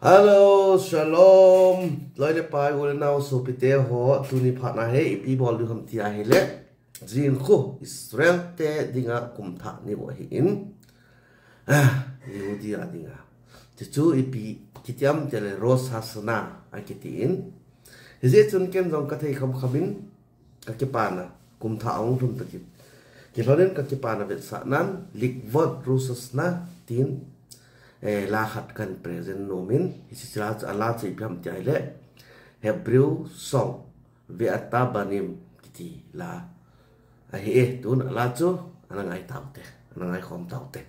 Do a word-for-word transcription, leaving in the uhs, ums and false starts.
Hello, shalom. Loi le pai, u le nao sopite ho, tuni phat na hi ipi bol diu ham ti ahile, jing khu Israel te dinga kum thah ni bou ahin. Ah, Yehudi a dinga. Chuchu ipi kiti ham tile Rosh Hashanah akiti in. Hijeh chun ken jong kathei kham kham in, kakipana, kum thah ahung lhun toh kin, kilhon in kakipana vetsah nan, Likvod Rosh Hashanah tin, eh, la khat kahin present nom in, hiche la chu, ala chu ipi ham ti ahile, Hebrew song, Ve'ata Banim kiti la ahi e. Tun ala chu ana ngai taute, ana ngai khom taute.